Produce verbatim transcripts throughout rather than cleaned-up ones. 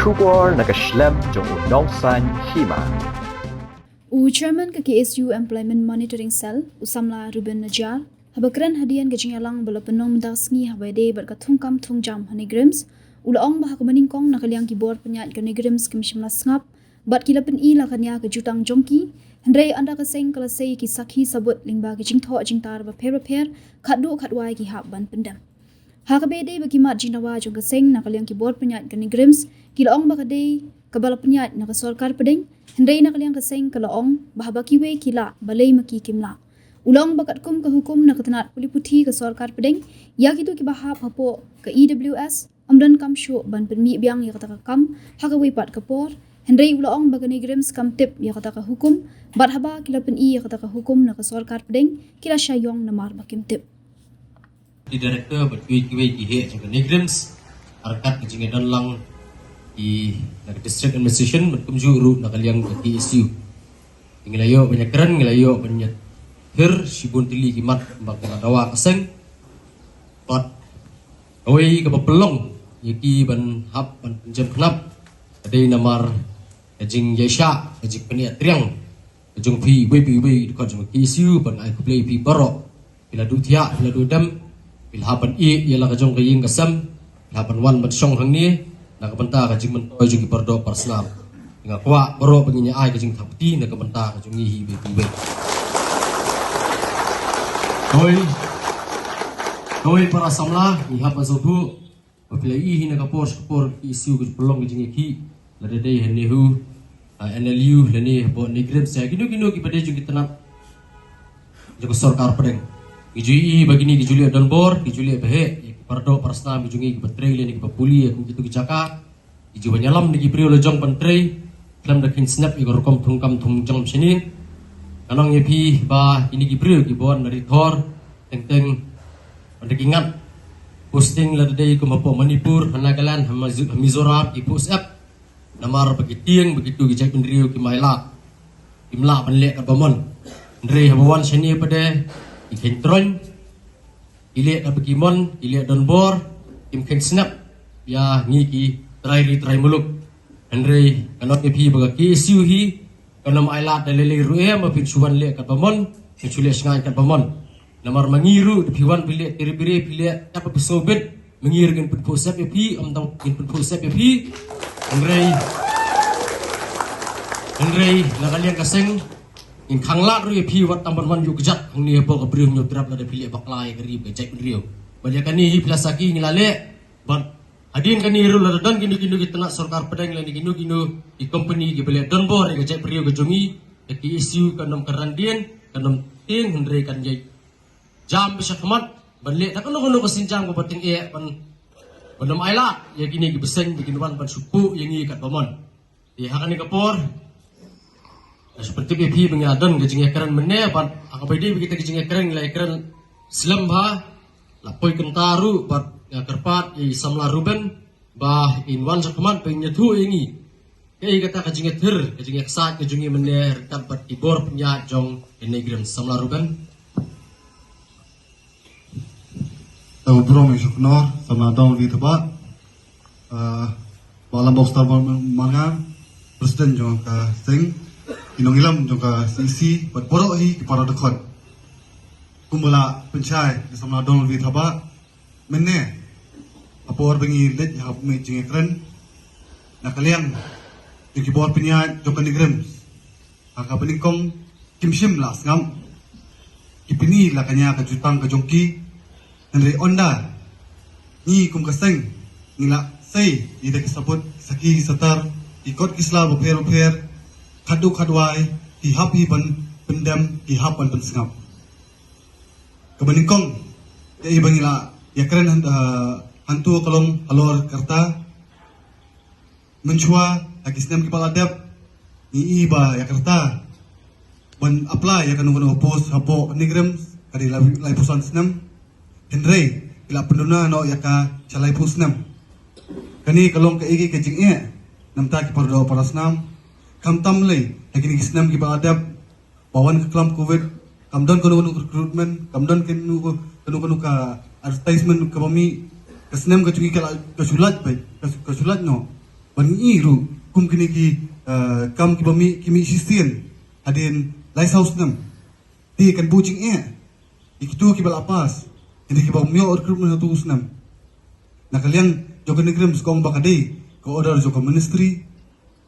Khubor na ka shlem jong u Nongsaiñ Hima. U Chairman ka K S U Employment Monitoring Cell, u Samla Reuben Najiar, haba kren hadien ka jingïalang ba la pynlong mynta ka sngi haba ïadei bad ka thungkam thungjam ha NEIGRIHMS, u la ong ba ha kaba nyngkong na ka liang ki bor pynïaid ka NEIGRIHMS kim shym la sngap bad ki la pyni la ka nia ka jutang jong ki, hynrei ynda ka seng ka la sei ki sakhi sabut lyngba ki jingthoh jingtar bapher bapher, khatduh khatwai ki hap ban pyndem. Ha kaba ïadei bad ki mat jingdawa jong ka seng na ka liang ki bor pynïaid ka NEIGRIHMS, ki la ong ba ka dei kaba la pynïaid na ka sorkar pdeng, hynrei na ka liang ka seng ka la ong ba haba kiwei ki lah, balei ma ki kim lah. U la ong ba katkum ka hukum na ka tnat pule puthi ka sorkar pdeng, ïa kito kiba hap hapoh ka E W S, ym donkam shuh ban pynmih biang ïa kata ka kam ha kawei pat ka por, hynrei u la ong ba ka NEIGRIHMS kam tip ïa kata ka hukum, bad haba ki la pyni ïa kata ka hukum na ka sorkar pdeng, ki la shah ïong namar ba kim tip. Ki director bad kiwei kiwei ki heh jong ka NEIGRIHMS, ha ryngkat ka jingïadon lang ki na ka district administration bad kumjuh ruh na ka liang ka K S U. Ngi la ïoh ban ïakren, ngi la ïoh ban ïathir shibun tylli ki mat ba ki la dawa ka seng. Bad kawei kaba pynlong ïa ki ban hap ban pynjem khnap ka dei namar ka jingïaishah, ka jingpynïaid triang ka jong phi iwei pa iwei, dkhot jong ka K S U, ban ai khublei ïa phi baroh. Phi la duh thiah, phi la duh dem, phi la hap ban ïeh ïa la ka jong ka ïing ka sem, phi la hap ban wan ban shong hangne na ka bynta ka jingmyntoi jong ki pardoh parasnam. Nga kwah baroh ba ngin ïa ai ka jingthap kti na ka bynta ka jong ngi hi iwei pa iwei. Kawei, kawei para samla, ngi hap ban sngewthuh ba phi la ïohi na ka por sha ka por ka K S U ka pynlong ka jingïakhih, lada dei ha NEHU, ha NLU, lane hapoh NEIGRIHMS, ïa kino kino kiba dei jong ki tnat jong ka sorkar pdeng. Ngi ju ïohi ba kine ki ju leh donbor, ki ju leh baheh ïa ki pardoh parasnam ki jong ngi kiba trei lane kiba pule ha kito ki jaka. Ki ju wan ïalam da ki briew la jong ban trei khlem da kheiñ snep ïa ka rukom thungkam thungjam shane. Ngan ong ïa phi ba kine ki briew kiba wan na ri Thor, teng teng ynda ki ngat posting, lada dei kum hapoh Manipur, ha Nagaland, ha Mizo-, ha Mizoram, ki post ap namar ba ki tieng ba kito ki jaitbynriew kim ailad, kim lah ban leh katba mon. Hynrei haba wan shane pat de ki kheiñ troiñ, ki leh katba ki mon, ki leh donbor, kim kheiñ snep ïa ngi ki trai ri trai muluk. Hynrei ngan ong ïa phi ba ka K S U hi kan ym ailad da lei lei ruh em ba phin shu wan leh katba mon, phin shu leh shngaiñ katba mon. Namar ma ngi ruh da phi wan phi leh tire bire, phi leh katba phi sngewbit, ma ngi ruh ngin pynphuh sep ïa phi, ym tang ngin pynphuh sep ïa phi. Hynrei, hynrei na ka liang ka seng ngin khanglad ruh ïa phi wat tang ban wan ïuh kjat hangne hapoh ka Bri Hynñiewtrep lada phi leh bakla ïa ka ri bad ka jaitbynriew. Bad ïa kane hi phi la sakhi ngi la leh, bad hadien kane ruh lada don kino kino ki tnat sorkar pdeng lane kino kino ki company kiba leh donbor ïa ka jaitbynriew ka jong ngi, ka K S U kan ym kyrandien, kan ym tieng, hynrei kan ïai jam beit shakhmat ban leh da kano kano ka sienjam kaba tyngeh ban, ban ym ailad ïa kine ki bseiñ ba kin wan ban shu phuh ïa ngi katba mon. Te ha kane ka por nga shu pyntip ïa phi ba ngi la don ka jingïakren mynne, bad ha kaba ïadei bad kita ki jingïakren ngi la ïakren slem bha, la poi kynta ruh, bad nga kyrpad ïa i samla Reuben ba in wan shakhmat ba in ïathuh ïa ngi kaei kata ka jingïathir, ka jingïaksaid ka jong ngi mynne ryngkat bad ki bor pynïaid jong ka NEIGRIHMS. Samla Reuben. Ïa u burom ïa u Suknor, samla Dong Ri Thabah, eh, Bah Lambok Star Mar-, Marngar, President jong ka seng, ki nongïalam jong ka C E C, bad baroh hi ki para dkhot. Kumba la pynshai da samla Dong Ri Thabah, mynne ha por ba ngi leit ha u mih jingïakren na ka liang jong ki bor pynïaid jong ka NEIGRIHMS, ha kaba nyngkong kim shym la sngap. Ki pyni la ka nia ka jutang ka jong ki. Hynrei ynda ngi kum ka seng ngi la sei ïa ki sabut, sakhi, satar, ki kot ki sla bapher bapher, khatduh khatwai, ki hap hi ban pyndem, ki hap ban pynsngap. Kaba nyngkong, ïa iba ngi la ïakren han-, ah, hangto ka long halor ka rta. Mynshuwa ha ki snem kiba la dep, ngi i ba ïa ka rta ban apply ïa kano kano ka post hapoh NEIGRIHMS ka dei lai, laiphew san snem. Hynrei ki la pynduna noh ïa ka sha laiphew snem. Kane ka long kaei kaei ka jingeh namar ki para doh para snam. Khamtam lei ha kine ki snem kiba la dep, ba wan ka klam covid, kam don kano kano ka recruitment, kam don kano, kano kano ka advertisement kaba mih. Ka snem ka jong ngi ka la, ka shu lait beit, ka shu, ka shu lait noh. Ban ngi ruh kum kine ki, eh, kam kiba mih, ki mih shisien hadien lai saw snem. Te kan buh jingeh ïa kito kiba la pass, ïa kiba ym ïoh recruitment hato u snem. Na ka liang jong ka NEIGRIHMS ka ong ba ka dei ka order jong ka ministry.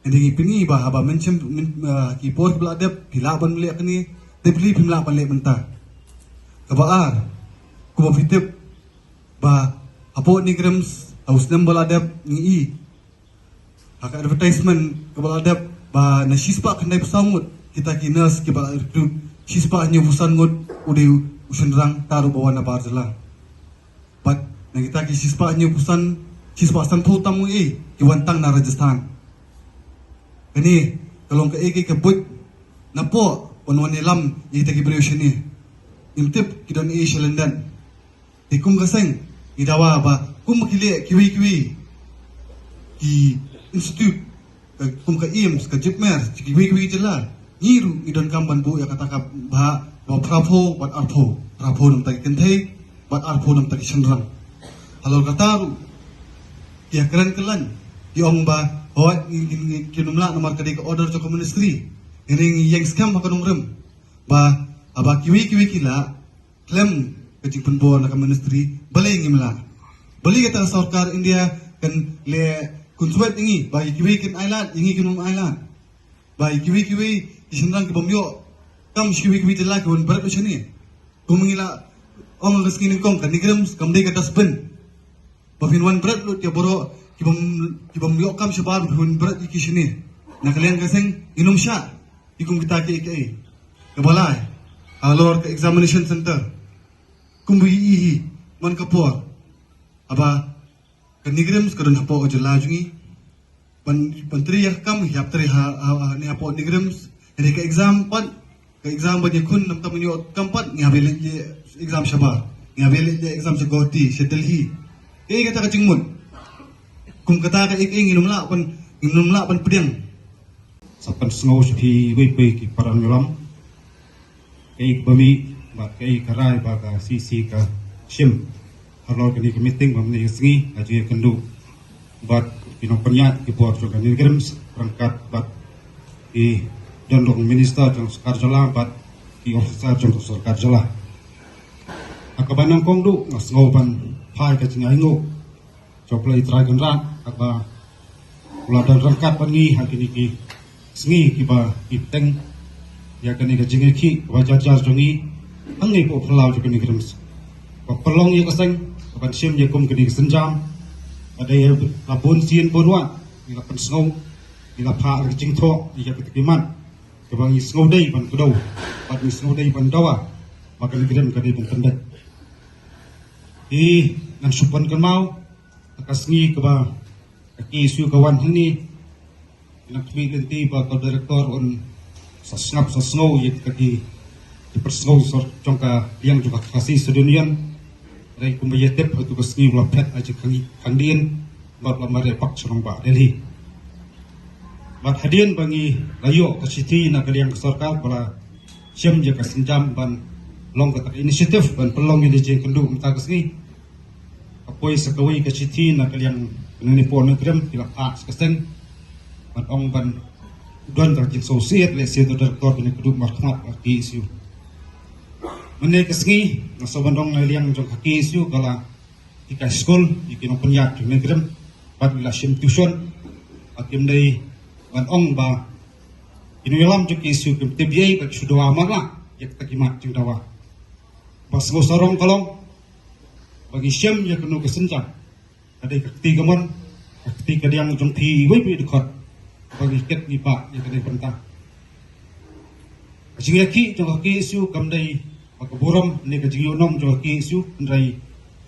Hynrei ngi pyni ba haba mynshem, myn, eh, ki por kiba la dep phi lah ban leh kane, te phi, phim lah ban leh mynta. Kaba ar, kumba phi tip ba hapoh NEIGRIHMS ha u snem ba la dep ngi i ha ka advertisement kaba la dep ba na shispah khyndaiphew saw ngut kita ki nurse kiba la recruit, shispah hynñiewphew san ngut u dei u shynrang, ta ruh ba wan na bar jylla. Bad na kita ki shispah hynñiewphew san, shispah sanphew tam ngut i ki wan tang na Rajasthan. Kane ka long kaei kaei ka buit napoh ban wan ïalam ïa kita ki briew shane. Ngim tip ki don ei sha lyndet. Te kum ka seng ngi dawa ba kum ki leh kiwei kiwei ki institute, ka, kum ka AIIMS, ka JIPMER, kiwei kiwei jylla, ngi ruh ngi donkam ban buh ïa kata ka bhah ba phraphew bad arphew, phraphew namar ki kynthei bad arphew namar ki shynrang. Halor kata ruh ki ïakren kylleiñ, ki ong ba hooid ngi, ngi, ngi, kim lah namar ka dei ka order jong ka ministry. Ngi, ngi ïeng skhem ha ka nongrim ba haba kiwei kiwei ki lah khlem ka jingpynbor na ka ministry, balei ngim lah? Balei kata ka sorkar India kan leh kunswet ïa ngi ba ïa kiwei kin ailad, ïa ngi kin ym ailad? Ba ïa kiwei kiwei ki shynrang ki bym ïoh kam sha kiwei kiwei jylla ki wan bret lut shane. Kum ngi la ong ka sngi nyngkong, ka NEIGRIHMS kam dei ka dustbin ba phin wan bret lut ïa baroh ki bym, ki bym ïoh kam shabar, ba phin wan bret ïa ki shane. Na ka liang ka seng ngin ym shah ïa kum kita kiei kiei. Kaba lai, halor ka examination center, kumba ngi i hi man ka por, haba ka NEIGRIHMS ka don hapoh ka jylla jong ngi, ban, ban trei ïa ka kam ngi hap trei ha, ha, ha, ne hapoh NEIGRIHMS. Hynrei ka exam pat, ka exam ban ïakhun namar kam ïoh kam pat, ngi hap ïaleh exam shabar, ngi hap ïaleh exam sha Guwahati, sha Delhi. Kaei kata ka jingmut? Kum kata kaei kaei ngin ym lah ban, ngin ym lah ban pdiang. Sa pynsngew sha phi iwei pa iwei ki para nongïalam, kaei kaba mih bad kaei ka rai ba ka CEC ka shim halor kane ka meeting ba mynne ka sngi, ka jingïakynduh bad ki nongpynïaid ki bor jong ka NEIGRIHMS ryngkat bad ki don ruh minister jong sorkar jylla bad ki officer jong ka sorkar jylla. Ha kaba nyngkong duh nga sngew ban phai ka jingainguh sha U Blei Trai Kynrad kaba u la don ryngkat bad ngi ha kine ki sngi kiba ngi bteng ïa kane ka jingïakhih kaba jar jar jong ngi hangne hapoh phyllaw jong ka NEIGRIHMS, ba pynlong ïa ka seng kaban shim ïa kum kane ka sienjam. Ka dei la bun sien bun wat ngi la pynsngew, ngi la phah ïa ka jingthoh ïa kita ki mat kiba ngi sngewdei ban kdew bad ngi sngewdei ban dawa ba ka NEIGRIHMS ka dei ban pyndep. Te ngan shu pynkynmaw ha ka sngi kaba ka KSU ka wan hangne, ngan khmih lynti ba ka director un sa sngap sa sngew ïa kita ki, ki pynsngew sor jong ka liang jong ka Khasi Student Union. Hynrei kumba ïa tip, hato ka sngi u la phet ha jingkhang, khang dien bad u la mareh bak sha nongbah Delhi. Bad hadien ba ngi la ïoh ka shithi na ka liang ka sorkar ba la shim ïa ka sienjam ban long kata ka initiative ban pynlong ïa ka jingkynduh mynta ka sngi, ka poi sa kawei ka shithi na ka liang kane ka NEIGRIHMS, ki la phah sha ka seng ban ong ban don ka jingsngewsih lehse u director kane ka kynduh markhmat ka KSU. Mynne ka sngi nga sngewbha ban ong na liang jong ka KSU ka la hikai skul ïa ki nongpynïaid jong ka NEIGRIHMS bad ngi la shim tuition. Bad kim dei ban ong ba ki nongïalam jong ka KSU kim tip ei ba ki shu dawa marla ïa kita ki mat jingdawa. Ba sngewsarong ka long ba ngi shim ïa kano ka sienjam, ka dei ka kti kamon, ka kti kadiang jong phi iwei pa iwei dkhot ba ngi kit ngi bah ïa kane ka bynta. Ka jingïakhih jong ka KSU kam dei ba ka burom ne ka jingïohnong jong ka KSU, hynrei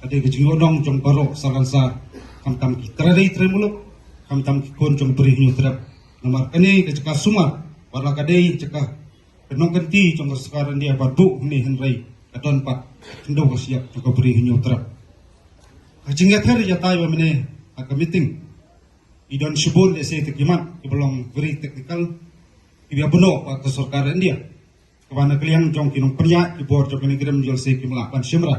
ka dei ka jingïohnong jong baroh sorkar, khamtam ki trai ri trai muluk, khamtam ki khun jong ka Bri Hynñiewtrep. Namar kane ka jaka sumar, wat la ka dei jaka ka nongkynti jong ka sorkar India ba duh ne hynrei ka don pat ka khyndew ka shyiap jong ka Bri Hynñiewtrep. Ka jingïather ïatai ba mynne ha ka meeting, i don shibun lehse kita ki mat kiba long very technical, kiba ïa bynnoh bad ka sorkar India. Kaba na ka liang jong ki nongpynïaid ki bor jong ka NEIGRIHMS lehse kim lah ban shim ra.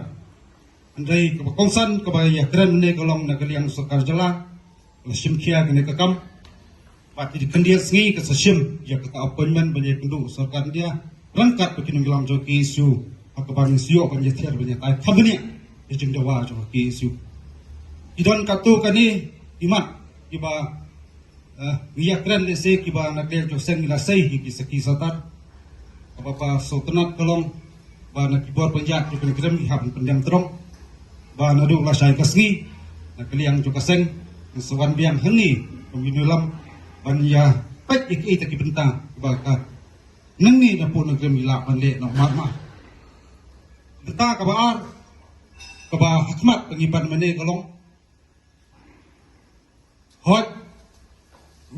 Hynrei kaba kongsan kaba ïakren mynne ka long na ka liang sorkar jylla la shim khia kane ka kam. Kat ki khyndiat sngi ka sa shim ïa kata appointment ban ïakynduh sorkar India ryngkat bad ki nongïalam jong ka K S U, ha kaba ngin sa ïoh ban ïather ban ïatai kham bniah ïa ka jingdawa jong ka K S U. Ki don katto katne ki mat kiba, eh, ngi ïakren lehse kiba na ka liang jong ka seng ngi la sei hi ki sakhi satar. Kaba ba sngewtynnat ka long ba na ki bor pynïaid jong ka Nongkrem ki hap ban pyndiang trong ba naduh lashai ka sngi na ka liang jong ka seng ngin sa wan biang hangne kum ki nongïalam ban ïa peit ïa kiei kita ki bynta ba ka nangne na pdeng Nongkrem ngi lah ban leh noh marmar. Bynta kaba ar kaba ha khmat ka ngi pan mynne ka long, hooid,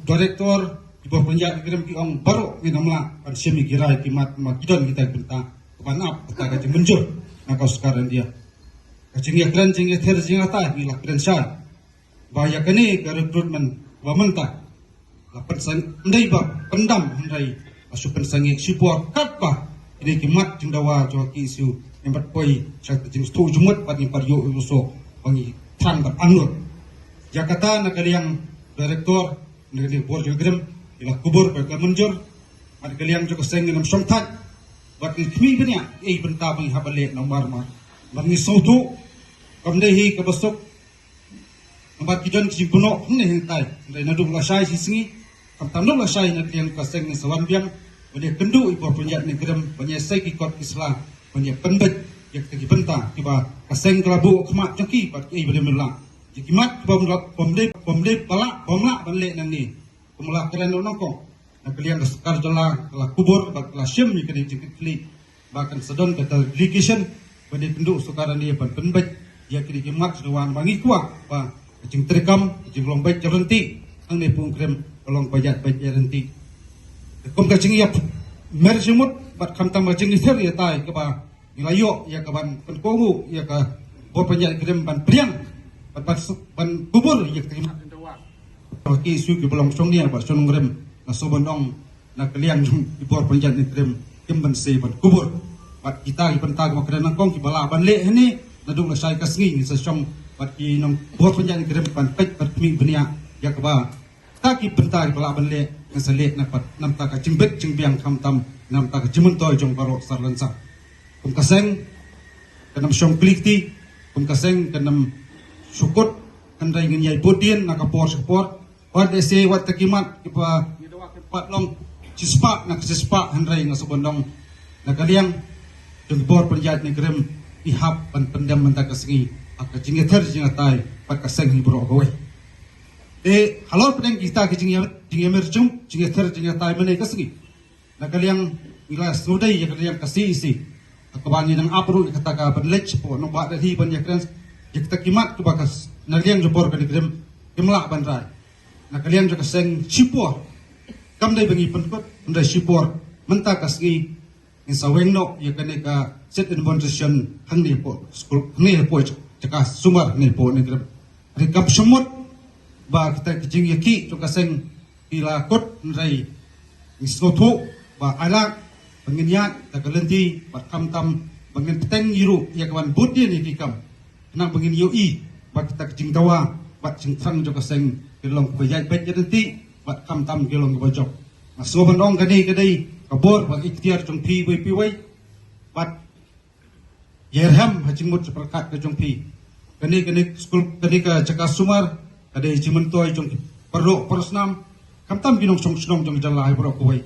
Director, ki bor pynïaid Nongkrem ki ong baroh ngin ym lah ban shim ïa ki rai ki mat, ma ki don kita ki bynta kaba nap kata ka jingmynjur na ka sorkar India. Ka jingïakren jingïather jingïatai ngi la kren shai ba ïa kane ka recruitment ba mynta la pynsang, ym dei ba pyndam, hynrei la shu pynsangeh shipor katba kine ki mat jingdawa jong ka K S U ngim pat poi sha ka jingsngewthuh jingmut bad ngim pat ïoh ïoh soh ba ngi thrang bad angnud. Ïa kata na ka liang Director, na ka liang bor jong Nongkrem, ïa la kubur bad ka mynjur, bad na ka liang jong ka seng ngin ym shong thait bad ngin khmih bniah ei bynta ba ngi hap ban leh noh marmar. Bad ngi sngewthuh kam dei hi kaba suk namar ki don ki jingpynnoh hangne hangtai. Hynrei naduh lashai shi sngi, khamtam naduh lashai na ka liang ka seng ngin sa wan biang ban ïakynduh ïa ki bor pynïaid Nongkrem ban ïa sei ki kot ki sla ban ïa pynbeit ïa kita ki bynta kiba ka seng ka la buh khmat jong ki bad kiei ba dei ban lah. Ïa ki mat kiba ym lah, bym dei, bym dei ba lah, bym lah ban leh nangne. Kumba la kren nyngkong, na ka liang ka sorkar jylla ka la kubur bad ka la shim ïa kane ka jingkitkhlieh ba kan sa don kata delegation ban ïakynduh sorkar India ban pynbeit ïa kine ki mat jingdawa, namar ngi kwah ba ka jingtreikam, ka jinglong beit jingryntih hangne pdeng Nongkrem ka long ba ïaid beit ïaid ryntih. Kum ka jingïamer jingmut bad khamtam ka jingïather ïatai kaba ngi la ïoh ïa ka ban pynkohnguh ïa ka bor pynïaid Nongkrem ban pdiang bad ban, ban kubur ïa ka K S U kiba long shong nia bad shong Nongkrem. Nga sngewbha ban ong na ka liang jong ki bor pynïaid Nongkrem kim banse ban kubur. Bad kita ki bynta kiba kren nyngkong kiba lah ban leh hangne naduh lashai ka sngi ngin sa shong bad ki nong bor pynïaid Nongkrem ban peit bad khmih bniah ïa kaba kita ki bynta kiba lah ban leh ngin sa leh na pat namta ka jingbit jingbiang khamtam namta ka jingmyntoi jong baroh sar lane sar. Kum ka seng kan ym shong kli kti, kum ka seng kan ym shu kut, hynrei ngin ïai bud dien na ka por sha ka por. Wat lehse wat ta ki mat kiba ngi dawa kim pat long shispah na ka shispah, hynrei nga sngewbha ban ong na ka liang jong ki bor pynïaid Nongkrem ki hap ban pyndem mynta ka sngi ha ka jingïather jingïatai bad ka seng hi baroh kawei. Te halor pdeng kita ki jingïa, jingïamer jingmut, jingïather jingïatai mynne ka sngi, na ka liang ngi la sngewdei ïa ka liang ka C E C ha kaba ngi nang ap ruh ïa kata ka ban leit shapoh nongbah Delhi ban ïakren ïa kita ki mat kiba ka s-, na liang jong bor ka Nongkrem kim lah ban rai. Na ka liang jong ka seng shipor kam dei ba ngi pynkut, hynrei shipor mynta ka sngi ngin sa weng noh ïa kane ka sit-in bond session hangne hapoh skul, hangne hapoh jaka sumar hangne hapoh Nongkrem. Hynrei kam shym mut ba kita ki jingïakhih jong ka seng ki la kut, hynrei ngi sngewthuh ba ai lad ba ngin ïaid da ka lynti bad khamtam ba ngin bteng ruh ïa ka ban bud dien ïa ki kam. Khnang ba ngin ïohi ba kita ki jingdawa bad jingthrang jong ka seng ki long kiba ïaid beit ïaid ryntih bad khamtam ki long kiba jop. Nga sngewbha ban ong kane ka dei ka bor bad ikhtiar jong phi wei phi wei. Bad ïai rhem ha jingmut jingpyrkhat ka jong phi. Kane, kane skul, kane ka jaka sumar ka dei jingmyntoi jong ki paralok parasnam, khamtam ki nongshong shnong jong ka jylla hi baroh kawei.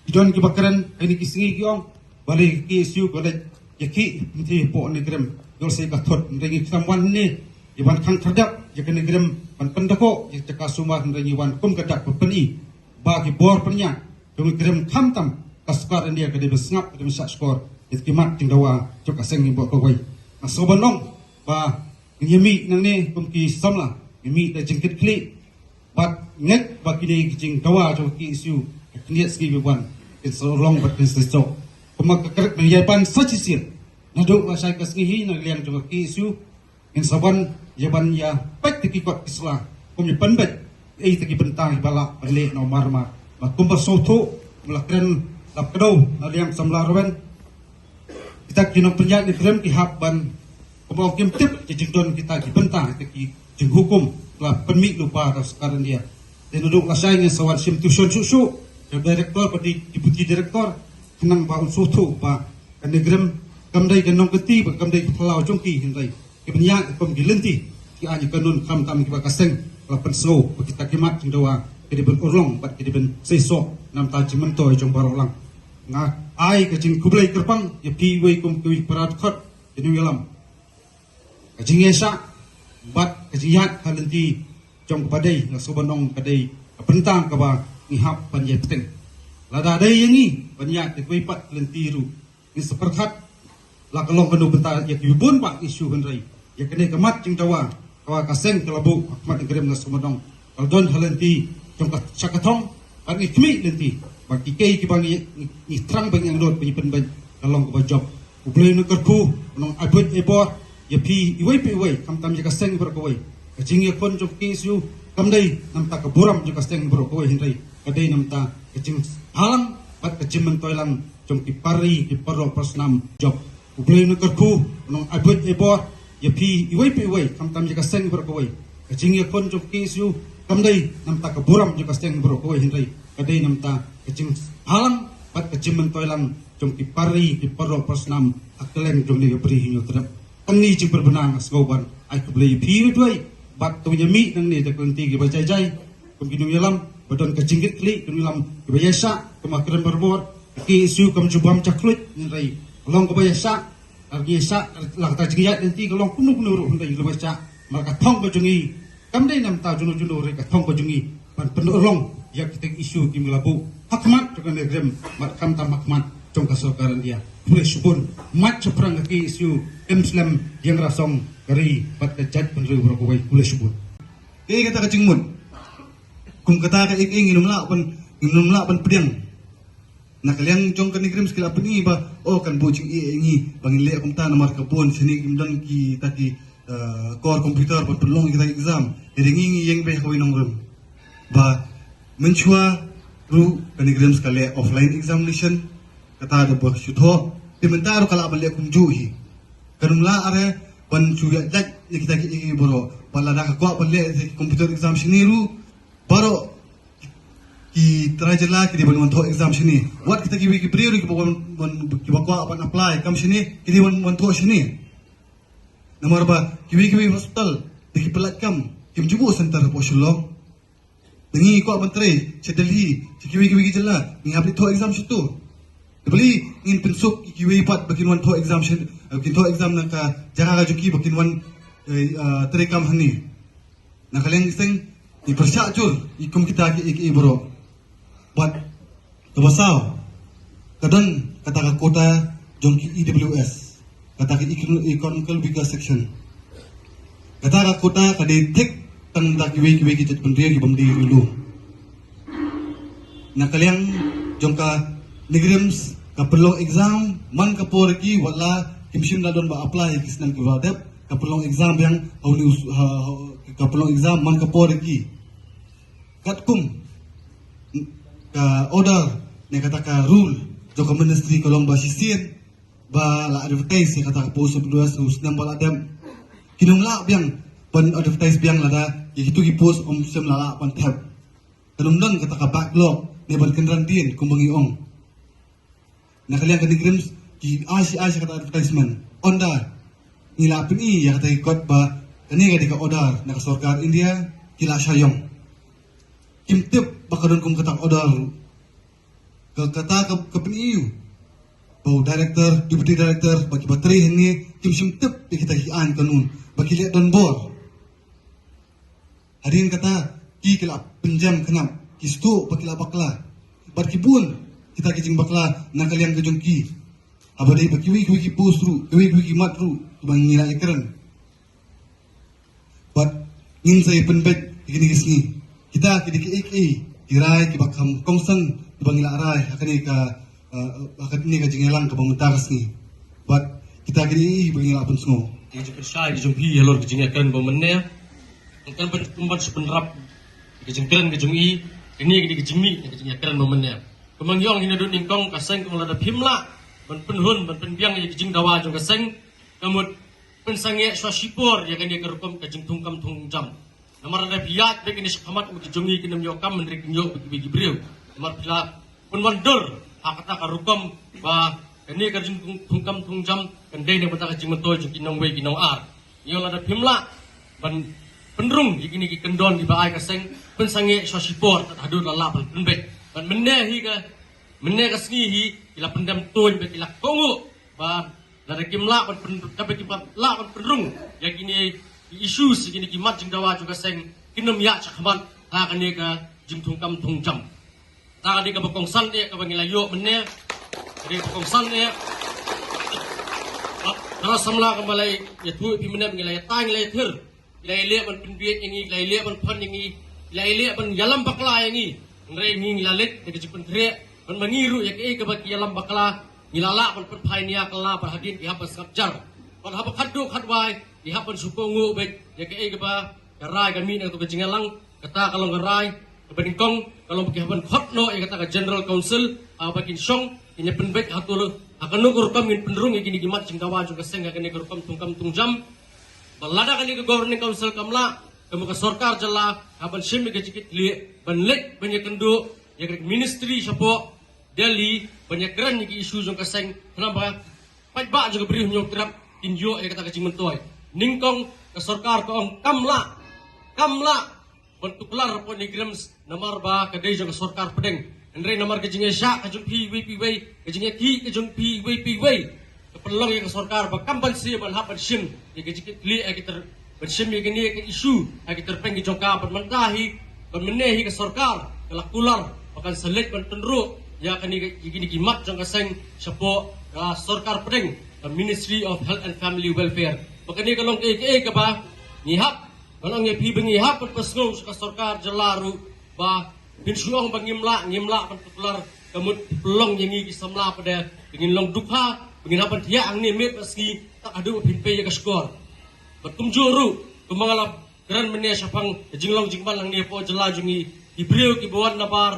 Ki don kiba kren ha kine ki sngi ki ong balei ka K S U ka leit ïakhih hangtei hapoh Nongkrem, ïoh lehse ka thut, hynrei ngi khlem wan hangne ïa ban khang khyrdep ïa ka Nongkrem ban pyndkoh ïa ka jaka sumar, hynrei ngi wan kum ka dak ba pyni ba ki bor pynïaid jong Nongkrem khamtam ka sorkar India ka dei ban sngap, ka dei ban shah shkor ïa ki mat jingdawa jong ka seng hi baroh kawei. Nga sngewbha ban ong ba ngin ïa mih nangne kum ki samla, ngin mih da jingkitkhlieh bad ngeit ba kine ki jingdawa jong ka K S U ha ka khyndiat sngi ba wan kin sa long bad kin sa jop. Kumba ka kyrpad ngi ïa ban sa shisien naduh lashai ka sngi hi na ka liang jong ka K S U ngin sa wan ïa ban ïa peit ïa ki kot ki sla, kum ïa pynbeit ïa kita ki bynta kiba lah ban leh noh marmar. Bad kumba sngewthuh, kumba la kren lap kdew na liang samla Rwin, kita ki nongpynïaid Nongkrem ki hap ban, kumba ong, kim tip ïa ki jingdon kita ki bynta, kita ki jinghukum la pynmih lypa da sorkar India. Te naduh lashai ngin sa wan shim tuition shuh shuh ïa u director bad i deputy director, khnang ba un sngewthuh ba ka NEIGRIHMS kam dei ka nongkynti bad kam dei ka phyllaw jong ki, hynrei ki ban ïaid kum ki lynti, ki aiñ ka kanun, khamtam kiba ka seng ka la pynsngew ba kita ki mat jingdawa ki dei ban urlong bad ki dei ban seisoh na bynta jingmyntoi jong baroh lang. Nga ai ka jingkhublei kyrpang ïa phi iwei kum kiwei ki para dkhot, ki nongïalam. Ka jingïaishah bad ka jingïaid ha lynti jong kaba dei, nga sngewbha ban ong, ka dei ka bynta kaba ngi hap ban ïai bteng. Lada dei ïa ngi ban ïaid da kawei pat ka lynti ruh, ngin sa pyrkhat la ka long kano bynta ïa ki bun bah issue, hynrei ïa kane ka mat jingdawa kaba ka seng ka la buh ha khmat NEIGRIHMS, nga sngewbha ban ong, ka la don ha lynti jong ka, sha ka thong, bad ngi khmih lynti ba ki kei kiba ngi, ngi, ngi thrang ba ngi angnud ba ngi pynbeit ka long kaba jop. U Blei un kyrkhu, un ai buit ai bor ïa phi iwei pa iwei, khamtam ïa ka seng baroh kawei. Ka jingïakhun jong ka KSU kam dei na bynta ka burom jong ka seng baroh kawei, hynrei ka dei na bynta ka jingbhalang bad ka jingmyntoi lang jong ki para ri, ki paralok parasnam jop. U Blei un kyrkhu, un ai buit ai bor ïa phi iwei pa iwei, khamtam ïa ka seng baroh kawei. Ka jingïakhun jong ka KSU kam dei na bynta ka burom jong ka seng baroh kawei, hynrei ka dei na bynta ka jingbhalang bad ka jingmyntoi lang jong ki para ri, ki paralok parasnam ha kylleng jong kane ka bri Hynñiewtrep. Tang kine ki jingpynbna nga sngewbha ban ai khublei ïa phi iwei pa iwei bad to ngin ïa mih nangne da ka lynti kaba jai jai kum ki nongïalam, ba don ka jingkitkhlieh, ki nongïalam kiba ïaishah, kum ka kren barabor, ka KSU kam ju bam jakhluit, hynrei ka long kaba ïaishah. Ar ngi ïaishah, la kata jingïaid lynti ka long kumno kumno ruh, hynrei la ïaishah, namar ka thong ka jong ngi kam dei na bynta juno juno, hynrei ka thong ka jong ngi ban pynurlong ïa kita ki issue kiba ngi la buh ha khmat jong ka NEIGRIHMS bad khamtam ha khmat jong ka sorkar India. Khublei shibun. Mat shaphrang ka KSU, ym slem ïa nga rasong ka ri bad ka jaitbynriew baroh kawei. Khublei shibun. Kaei kata ka jingmut? Kum kata ka, ïa ngi, ngim lah ban, ngim lah ban pdiang. Na ka liang jong ka NEIGRIHMS ki la pyni ba, oh, kan buh jingeh ïa ngi ba ngin leh kumta namar ka bun shane kim don kita ki, eh, core computer ban pynlong kita ki exam. Hynrei ngi, ngi ïeng beit ha kawei nongrim ba mynshuwa ruh ka NEIGRIHMS ka leh offline examination. Kata da ba shu thoh, te mynta ruh ka lah ban leh kumjuh hi. Kan ym lah re ban shu ïaid lait ïa kita kiei kiei baroh. Ba lada ka kwah ban leh computer exam shane ruh, baroh ki trai jylla ki dei ban wan thoh exam shane. Wat kita kiwei ki briew ruh kiba wan, wan, kiba kwah ban apply kam shane, ki dei ban wan thoh shane. Namar ba kiwei kiwei hospital da ki pynlait kam kim ju buh center hapoh Shillong. Da ngi kwah ban trei sha Delhi, sha kiwei kiwei ki jylla, ngi hap leit thoh exam shato. Da balei ngin pynsuk ïa kiwei pat ba kin wan thoh exam sha, kin thoh exam na ka jaka ka jong ki, ba kin wan, eh, ah, trei kam hangne. Na ka liang seng, ngi pyrshah jur ïa kum kita kiei kiei baroh. Bad kaba saw, ka don kata ka quota jong ki E W S, kata ka Econo-, Economical Weaker Section. Kata ka quota ka dei thik tang da kiwei kiwei ki jaitbynriew kibym dei riewlum. Na ka liang jong ka NEIGRIHMS ka pynlong exam man ka por ïa ki, wat la kim shym la don ba apply ïa ki snem kiba la dep, ka pynlong exam biang ha une u s-, ha, ha, ka pynlong exam man ka por ïa ki. Katkum ka order ne kata ka rule jong ka ministry ka long ba shisien ba la advertise ïa kata ka post of interest u snem ba la dep. Kin ym lah biang ban advertise biang lada ïa kito ki post ym shym la lah ban thep. Kan ym don kata ka backlog ne ban kynran dien kumba ngi ong. Na ka liang ka NEIGRIHMS ki ai shi ai shi kata advertisement. Ynda ngi la pyni ïa kata ki kot ba kane ka dei ka order na ka sorkar India, ki la shah ïong. Kim tip ba ka don kum kata ka order. Ka, kata ka, ka pyni ïa u ba u director, deputy director, ba kiba trei hangne kim shym tip ïa kita ki aiñ kanun, ba ki leh donbor. Hadien kata ki, ki la pynjem khnap, ki sdang ba ki la bakla. Bad ki bun kita ki jingbakla na ka liang ka jong ki. Haba dei ba kiwei kiwei ki post ruh, kiwei kiwei ki mat ruh, kiba ngi la ïakren. Bad ngin sa ïa pynbeit ïa kine ki sngi. Kita ki dei kiei kiei ki rai kiba kham kongsan kiba ngi la rai ha kane ka, eh, ha kane ka jingïalang kaba mynta ka sngi. Bad kita ki dei kiba ngi la pynsngew. Ki jingpynshai ki jong phi halor ki jingïakren ba mynne. Kan ban, kan ban shu pynrap ki jingkren ki jong i, kine ki dei ki jingmih ki jingïakren ba mynne. Kumba ngi ong hi naduh nyngkong, ka seng ka ong lada phim lah ban pynhun ban pynbiang ïa ki jingdawa jong ka seng, ka mut pynsangeh shuwa shipor ïa kane ka rukom ka jingthung kam thung jam. Namar lada phi ïaid beit kine shakhmat, ki jong ngi kin ym ïoh kam, hynrei kin ïoh beit ki briew. Namar phi la pynwandur ha kata ka rukom ba kane ka jingthung kam thung jam kan dei na bynta ka jingmyntoi jong ki nongwei ki nongar. Ïoh lada phim lah ban pynrung ïa kine ki kyndon kiba ai ka seng, pynsangeh sha shipor tad haduh la lah ban pynbeit. Ban mynne hi ka, mynne ka sngi hi ki la pyndem tuiñ bad ki la kohnguh ba lada kim lah ban pyn, kaba kim lah ban pynrung ïa kine ki issues, ïa kine ki mat jingdawa jong ka seng, kin ym ïaid shakhmat ha kane ka jingthung kam thung jam. Ta ka dei kaba kongsan eh kaba ngi la ïoh mynne. Ka dei kaba kongsan eh. Para samla, kaba la ïathuh ïa phi mynne, ngi la ïatai, ngi la ïathir. Ngi la ïaleh ban pynbieit ïa ngi, ngi la ïaleh ban pan ïa ngi, ngi la ïaleh ban ïalam bakla ïa ngi. Hynrei ngi, ngi la leit da ka jingpynkhreh. Ban ma ngi ruh ïa kaei kaba ki ïalam bakla, ngi la lah ban pynphai nia kylla bad hadien ki hap ban sngap jar. Bad haba khatduh khatwai ki hap ban shu kohnguh beit ïa kaei kaba ka rai ka mih na kato ka jingïalang. Kata ka long ka rai kaba nyngkong, ka long ba ki hap ban khot noh ïa kata ka General Council, ah, ba kin shong, kin ïa pynbeit hato, ha kano ka rukom ngin pynrung ïa kine ki mat jingdawa jong ka seng ha kane ka rukom thung kam thung jam. Ba lada kane ka Governing Council kam lah, ka mut ka sorkar jylla ka hap ban shim ïa ka jingkitkhlieh ban leit ban ïakynduh ïa ka ministry shapoh Delhi ban ïakren ïa ki issue jong ka seng, khnang ba paidbah jong ka Bri u Hynñiewtrep kin ïoh ïa kata ka jingmyntoi. Nyngkong ka sorkar ka ong kam lah, kam lah ban tuklar hapoh NEIGRIHMS namar ba ka dei jong ka sorkar pdeng. Hynrei namar ka jingïaishah ka jong phi iwei pa iwei, ka jingïakhih ka jong phi iwei pa iwei, ka pynlong ïa ka sorkar ba kam banse ban hap ban shim ïa ka jingkitkhlieh ha ki tyrpeng, ban shim ïa kane ka issue ha ki tyrpeng ki jong ka. Bad mynta hi, bad mynne hi ka sorkar ka la kular ba kan sa leit ban pynrung ïa kane ka, ïa kine ki mat jong ka seng shapoh ka sorkar pdeng, ka Ministry of Health and Family Welfare. Ba kane ka long kaei kaei kaba ngi hap, ngan ong ïa phi ba ngi hap ban pynsngew sha ka sorkar jylla ruh ba phin shu ong ba ngim lah, ngim lah ban tuklar, ka mut pynlong ïa ngi ki samla pat de ba ngin long dukha, ba ngin hap ban thiah hangne miet bad sngi tad haduh ba phin pei ïa ka shkor. Bad kumjuh ruh, kumba nga la kren mynne shaphang ka jinglong jingman hangne hapoh jylla jong ngi, ki briew kiba wan nabar,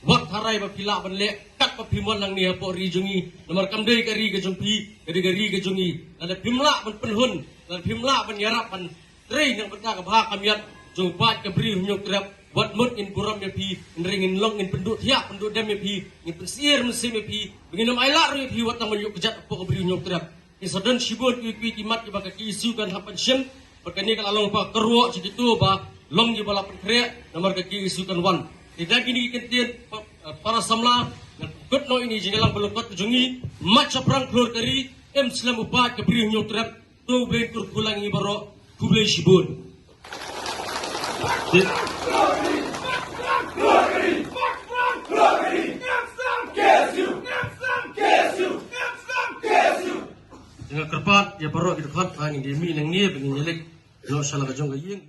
wat tharai ba phi lah ban leh kat ba phim wan hangne hapoh ri jong ngi. Namar kam dei ka ri ka jong phi, ka dei ka ri ka jong ngi. Lada phim lah ban pynhun, lada phim lah ban ïarap ban trei na ka bynta ka bha ka miat jong u paid ka Bri u Hynñiewtrep, wat mut ngin burom ïa phi, hynrei ngin long, ngin pynduh thiah pynduh dem ïa phi, ngin pynsyier mynsiem ïa phi, ba ngin ym ailad ruh ïa phi wat tang ban ïoh kjat hapoh ka Bri u Hynñiewtrep. Ngi sa don shibun kiwei kiwei ki mat kiba ka KSU kan hap ban shim, bad kane ka la long ba kyrwoh sha kito ba long kiba la pynkhreh namar ka KSU kan wan. Te da kine ki kyntien, pa, para samla, ngan pynkut noh ïa kane ka jingïalang ba lyngkot ka jong ngi. Mat shaphrang khlur ka ri, im slem u paid ka Bri u Hynñiewtrep. To, U Blei un kyrkhu lang ïa ngi baroh. Khublei shibun. Te nga kyrpad ïa baroh ki dkhot, ngin ïa mih nangne ba ngin ïa leit noh sha la ka jong ka ïing.